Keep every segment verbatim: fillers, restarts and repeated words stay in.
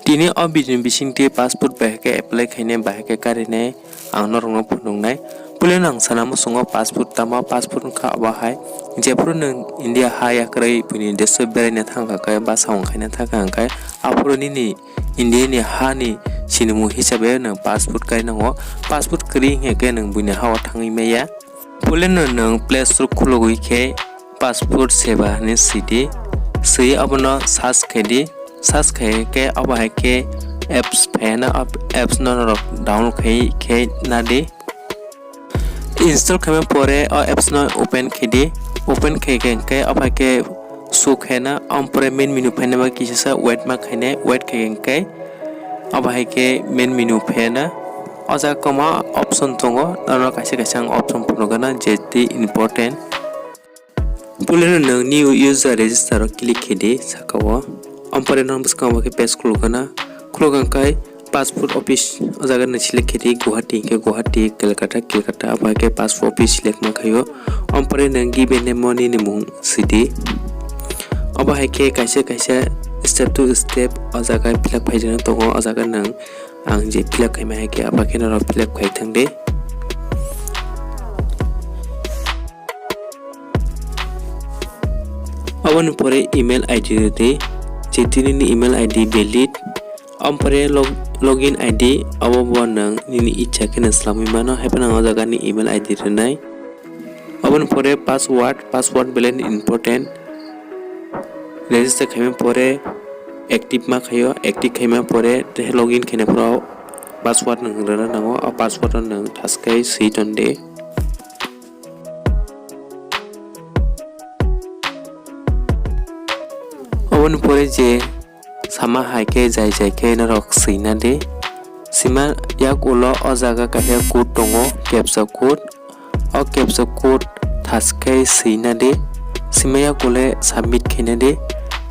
Tini o video ni bisingtwi passport bai khe apply khainai, bai khe karinai ang norokno phunuknai. Puilano ang sana muchungo passport tamo, passport wngkha obo hai. Jephuru nwng India ha yakrwi buini desh o beraina thangkha khe, bwsa wng khaina thangkha hwnkhe, aphuru nini India ni ha ni sinimung hisabe nwng passport kai nango. Passport kwrwi hinkhe nwng buini ha o thangwi maya. Puilano nwng Play Store khulugwi khe passport seva hinwi swidi. Swiwi abono search khaidi. Search khai khe obo hai khe apps phaina, o apps no norok download khai khe nadi. Install khaima pore o apps no open khaidi. Open khai khe hinkhe obo hai khe show khaina, omo pore main menu phaina bagwi kisa sa wait ma khainai, wait khai khe hinkhe obo hai khe main menu phaina. O jaga kwma option tongo, norok kaisa kaisa ang option phunukgana je twi important. Puilano nwng new user register o click khaidi saka o. Omo pore norok bwskango khe page khulukgana. Khuluk hwnkhe passport office o jaga nwng select khaidi, Guwahati hinkhe Guwahati, Kolkata, Kolkata, obo hai khe passport office select mankhaio. Omo pore nwng given name o nini mung swidi. Obo hai khe kaisa kaisa step to step o jaga fill up khaijak tongo. O jaga nwng ang je fill up khaima hai khe, abo khe norok fill up khai thangdi. Aboni pore email I D rwdi, je tini ni email I D valid. Aboni pore log-, login I D, abo bo nwng nini icha khe nwng swlamwi mano, hai phano ang o jaga ni email I D rwnai. Aboni pore password, password belai ni important. Register khaima pore active ma khaio, active khaima pore tei login khaina phoro password nwng rwna nango, o password no nwng thaskai swi ton di. Oboni pore je sama hai khe jai jai khe norok swina di. Sima yak ulo o jaga kaisa code tongo, captcha code. O captcha code thaskai swina di. Sima yak ule submit khaina di.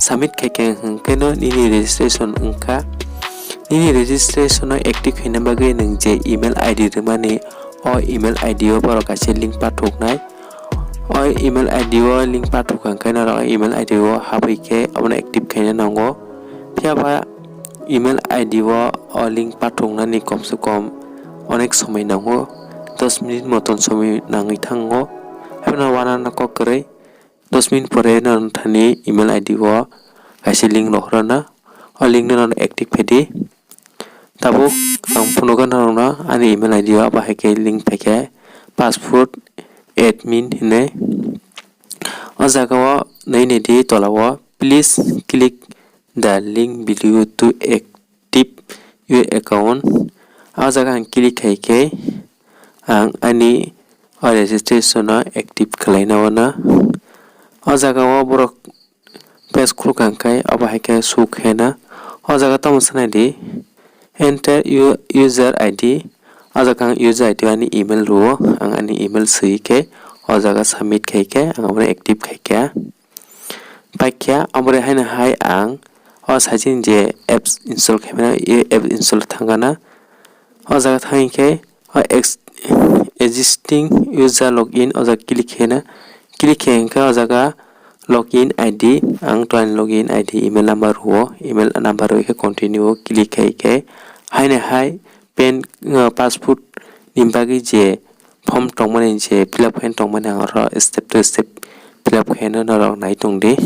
Submit khaikhe hwnkhe no nini registration wngkha. Nini registration no active khaina bagwi nwng je email I D rwmani, o email I D o borok kaisa link pathoknai. O email I D o link pathok hwnkhe norok email I D o habwi khe abono active khaina nango. Phiya ba email I D o o link pathoknani komse kom onek somoi nango, dos minute moton somoi nangwi thango. Haino uanana kok kwrwi, dos minute pore nothani email I D o kaisa link rohorna, o link no nono active khaidi. Tabuk ang phunukgwi norokno ani email I D o abo hai khe link phaikhe passport admin hinwi. O jaga o nai naidi tola o, "Please click the link below to active your account." O jaga ang click khai khe ang ani o registration no active khlaina uanw. O jaga o borok page khulkha hwnkhe abo hai khe show khaina. O jaga tamo sanai di, "Enter u-, user I D." O jaga ang user I D ani email rwo, ang ani email swi khe o jaga submit khai khe ang abono active khai kha. Paikha, omo hai no hai ang o sajini je apps install khaimano, e app install thangana. O jaga thang khe o ex-, existing user login o jaga click khaina. Click khai hwnkhe o jaga login I D, ang to ani login I D email number rwo, email number rwi khe continue o click khai khe haino hai pen, uh, passport ni bagwi je form tongmani je fill up khaina tongmani ang oro step to step fill up khaina norok nai tong di.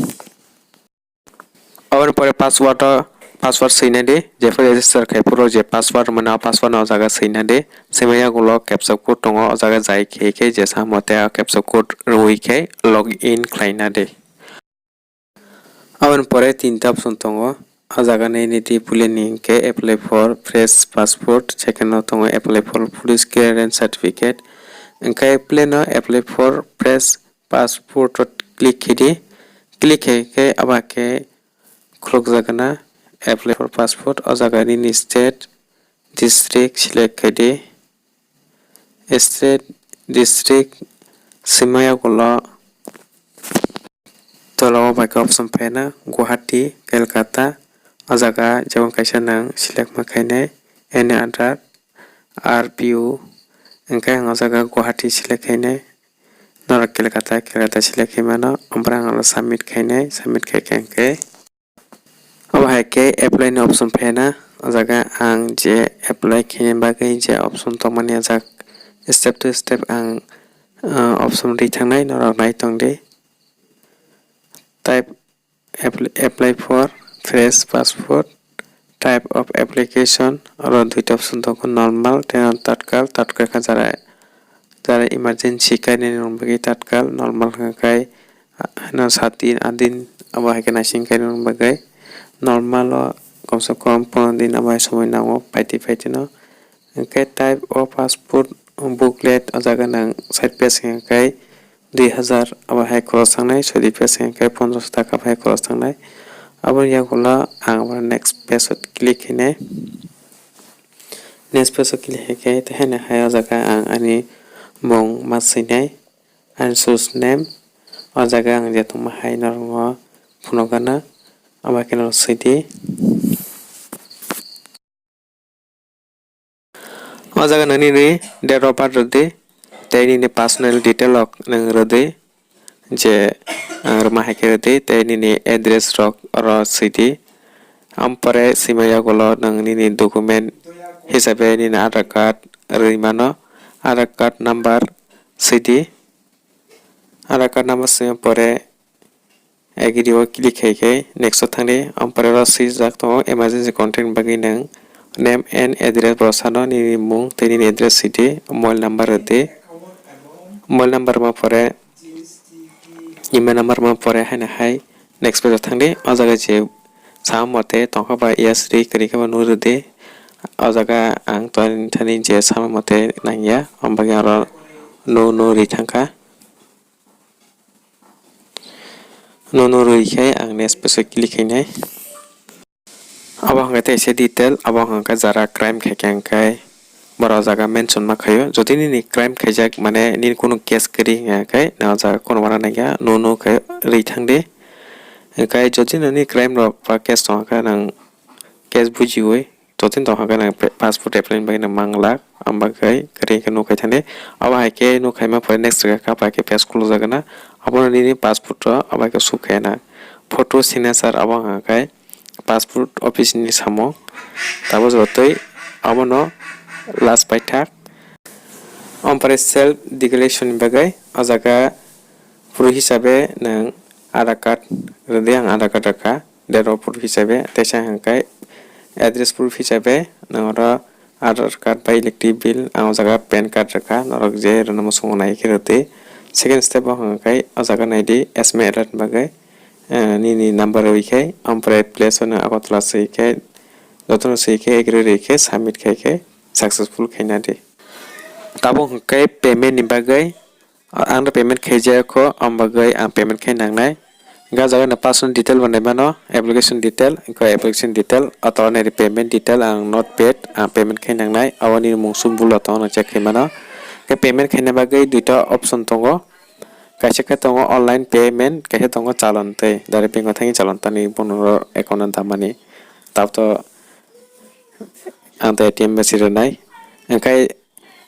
Aboni pore password o, password swina di, jephru register khai phuru je password mano, o password no o jaga swina di. Swimai yagulo captcha code tongo, o jaga jai khe khe je samo tei o captcha code rwi khe login khlaina di. Aboni pore tinta option tongo. O jaga nini di puilani hinkhe apply for fresh passport, second o tongo apply for police clearance certificate. Hinkhe puilano apply for fresh passport o click khe di. Click khe khe abo khe khulukjagana apply for passport. O jaga nini state, district select khe di. State, district swimai yagulo tola o bai khe option phaina Guwahati, Kolkata. O jaga jemon kaisa nang select ma khainai any other R P O. Hinkhe ang o jaga Guwahati select khainai. Norok Kolkata, Kolkata select khai mano. Omo pore ang oro submit khainai, submit khai khe hinkhe Abo hai khe apply ni option phaina, o jaga ang je apply khaina bagwi je option tongmani, o jaga step to step ang, ah, option ri thangnai, norok nai tong di. Type apply, apply for fresh passport, type of application, oro duita option tongo, normal tei tatkal. Tatkal khe jara, jara emergency kainwi rok bagwi tatkal, normal hwnkhe, ah, hino sat din, aat din, abo hai khe naising kainwi rok bagwi. Normal o komse kom pondro din abo hai somoi nango, phaidi phaidi no. Hwnkhe type of passport booklet, o jaga nang side page hwnkhe dui hazar abo hai khorok thangnai, soi di page hwnkhe pondroso taka bai khorok thangnai. Aboni yagulo ang abo next page o click khainai. Next page o click khaikhe, tei haino hai o jaga ang ani mung ma swinai, ani sus name. O jaga ang je tongma hai norokno phunukgana, abo khe norok soi di. O jaga nang nini date of birth rwdi, tei nini personal detail rok nwng rwdi, je, ah, rwma hai khe rwdi, tei nini address rok oro swi di. Ampore swima yagulo nwng nini document hisabe nini Aadhaar card rwui mano, Aadhaar card number swi di. Aadhaar card number swima pore agree o click khai khe next o thang di. Ampore oro swijak tongo emergency contact ni bagwi nwng name and address bo sano, nini mung tei nini address sidi, mobile number rwdi. Mobile number ma pore email number ma pore haino hai next page o thang di. O jaga je sama mate tongkha ba yes ri kwrwi khe bo nui rwdi. O jaga ang thani je sama mate nangya, omo bagwi aro no no ri thangkha. Nono rwi khe ang next page o click khainai. Abo hwnkhe teisa detail, abo hwnkhe jara crime khaikha hwnkhe borok o jaga mention ma khaio. Jodi nini crime khaijak, mane nini kunu case kwrwi hwnkhe, nang o jaga kunu uanama nangya, nono khe rwi thangdi. Hwnkhe jodi nini crime rok ba case tongkha, nang case bujiwi, jotono tongkha hwnkhe nang passport apply ni bagwi nang manglak, abo bagwi kwrwi khe nuk khai thani. Abo hai khe nuk khaima pore next rwkha kha, abo hai khe page khulukjak na. Abono nini passport o abo hai khe suk khaina. Photo signature abo hwnkha khe passport office ni samung. Tabuk jotoi abono last paithak. Omo pore self declaration ni bagwi o jaga proof hisabe nwng Aadhaar card rwdi, ang Aadhaar card rwkha. Date of birth hisabe, teisa hwnkhe address proof hisabe nang oro Aadhaar card bai electric bill, ang o jaga pan card rwkha, norok je rwna muchungo nai khe rwdi. Second step o hwnkhe o jaga naidi S M S alert ni bagwi, eh, nini number rwui khe, omo pore place o nang Agartala swi khe, jotono swi khe agree rwui khe submit khai khe successful khaina di. Tabuk hwnkhe payment ni bagwi, ang no payment khaijak kho, omo bagwi ang payment khai nangnai. Hwnkhe o jaga no personal detail bo nai mano, application detail, hwnkhe application detail, o tola nai di payment detail, ang not paid, ang payment khai nangnai, aboni mung sum bul rok tongo, no check khai mano. Hwnkhe payment khaina bagwi duita option tongo, kaisa khe tongo online payment, kaisa tongo chalon tei direct bank o thangwi chalon tani bono account o damani. Tabuk to ang to A T M machine rwnai, hwnkhe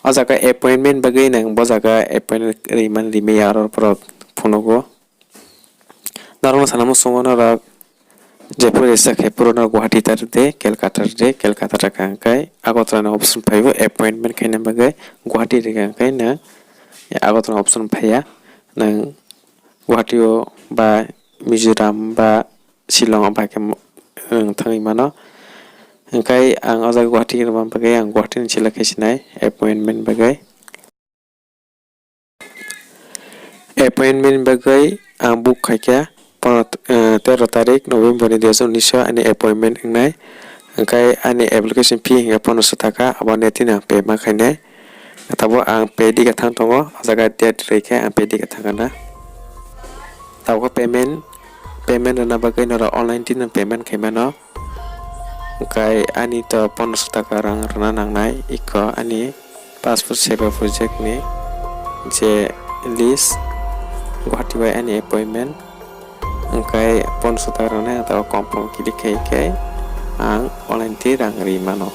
o jaga appointment bagwi nang bo jaga appointment rimani rimaya aro borok phunugo. Norokno sana muchungo norok jephuru resa khe phuru norok Guwahati ta rwdi, Kolkata rwdi, Kolkata rwkha hwnkhe Agartala ni option phaibo appointment khaina bagwi Guwahati rwkha hwnkhe nwng Agartala ni option phaiya, nwng Guwahati o ba Mizoram ba Shillong o bai khe nwng thangwi mano. Hwnkhe ang o jaga Guwahati rwma bagwi ang Guwahati ni select khai sinai appointment bagwi. Appointment bagwi ang book khaikha pondro, eh, tero tarik November ni dui hazar unis o ani appointment wngnai. Hwnkhe ani application fee hwnkhe pondroso taka, abo netino ang pay ma khainai. Tabuk ang pay di kathang tongo, o jaga date rwikhe ang pay di kathang kana. Tabuk payment, payment rwna bagwi norok online tino payment khaimano. Hwnkhe ani to pondroso taka rang rwna nangnai, iko ani passport seva project ni je list, Guwahati bai ani appointment. Hwnkhe pondroso taka rwnai, ang tabuk confirm click khai khe ang online twi rang rwi mano.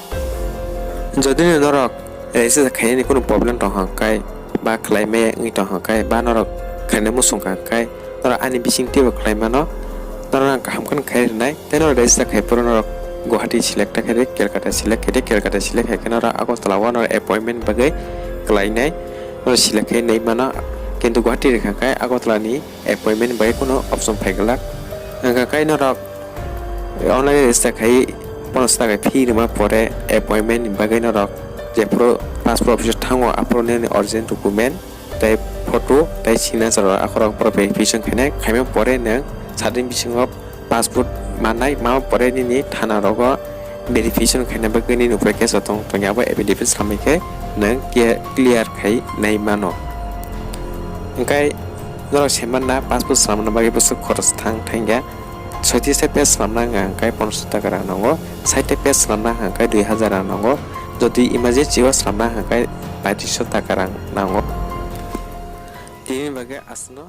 Jodi no norok register khainani kunu problem tong kha hwnkhe ba khlai maya wngwi tong kha hwnkhe ba norok khlaina muchung kha hwnkhe norok ani bising twibo khlai mano. Norok ang kaham khe khai rwnai, tei norok register khai phuru norok Guwahati select khe di, Kolkata select khe di, Kolkata select khai khe norok Agartala o norok appointment bagwi kwlainai, norok select khai nai mano, kintu Guwahati rwkha khe Agartala ni appointment bagwi kunu option phai glak. Wngkha khe norok online register khai ponoso taka fee rwma pore appointment ni bagwi norok jephuru passport office o thango, aphuru nini original document tei photo tei signature rok akhorok borok verification khainai, khaima pore nwng sat din bisingo passport mannai, ma pore nini thana rogo verification khaina bagwi nini upre case tong tongya abo affidavit samai khe nwng clear khai nai mano. Hwnkhe norok se manna passport swnamna bagwi bwswk khoros thang thangya. Soiti se page swnamna wngkha hwnkhe ponoso taka rang nango, sait ta page swnamna wngkha hwnkhe dui hazar rang nango, jodi emergency o swnamna wngkha hwnkhe paitris taka rang nango. Tini bagwi aswkno.